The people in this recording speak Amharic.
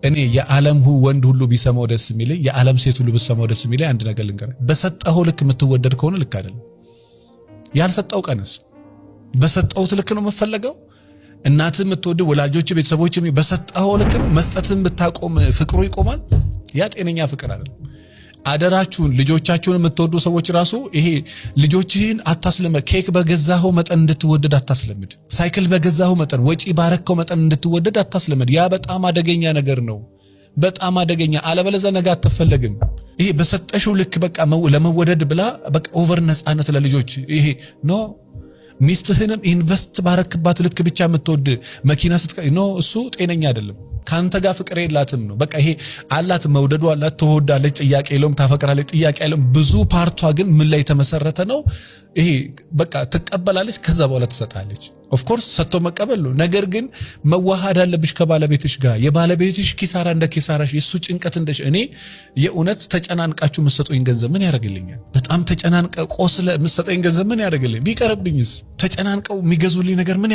እኔ የዓለም ወንድ ሁሉ ቢሰማው ደስ የሚለኝ፣ የዓለም ሴት ሁሉ ብትሰማው ደስ የሚለኝ አንድ ነገር ልንገርህ። በሰጠኸው ልክ የምትወደድ ከሆነ ልክ አይደለም። ያልሰጠው ቀንስ። በሰጠሁት ልክ ነው የምፈለገው። እናትህ የምትወድ፣ ወላጆች፣ ቤተሰቦች በሰጠኸው ልክ ነው። መስጠትን ብታቆም ፍቅሩ ይቆማል። ያ ጤነኛ ፍቅር አይደለም። አደራችሁን ልጆቻችሁን የምትወዱ ሰዎች ራሱ ይሄ ልጆችህን አታስለምድ። ኬክ በገዛኸው መጠን እንድትወደድ አታስለምድ። ሳይክል በገዛኸው መጠን፣ ወጪ ባረከው መጠን እንድትወደድ አታስለምድ። ያ በጣም አደገኛ ነገር ነው። በጣም አደገኛ። አለበለዚያ ነገ አትፈለግም። ይሄ በሰጠሽው ልክ በቃ ለመወደድ ብላ በቃ over ነፃነት ለልጆች ይሄ no። ሚስትህንም invest ባረክባት ልክ ብቻ የምትወድ፣ መኪና ስትቀ no፣ እሱ ጤነኛ አይደለም። ከአንተ ጋር ፍቅር የላትም ነው። በቃ ይሄ አላት፣ መውደዱ አላት፣ ትወዳለች፣ ጥያቄ የለውም፣ ታፈቅራለች፣ ጥያቄ የለውም። ብዙ part ቷ ግን ምን ላይ የተመሰረተ ነው? ይሄ በቃ ትቀበላለች፣ ከዛ በኋላ ትሰጣለች። Of course ሰጥቶ መቀበል ነው። ነገር ግን መዋሃድ አለብሽ ከባለቤትሽ ጋር። የባለቤትሽ ኪሳራ እንደ ኪሳራሽ፣ የእሱ ጭንቀት እንደ እኔ። የእውነት ተጨናንቃችሁ የምትሰጡኝ ገንዘብ ምን ያደርግልኛል? በጣም ተጨናንቀ ቆስለ የምትሰጠኝ ገንዘብ ምን ያደርግልኝ? ቢቀርብኝስ? ተጨናንቀው የሚገዙልኝ ነገር ምን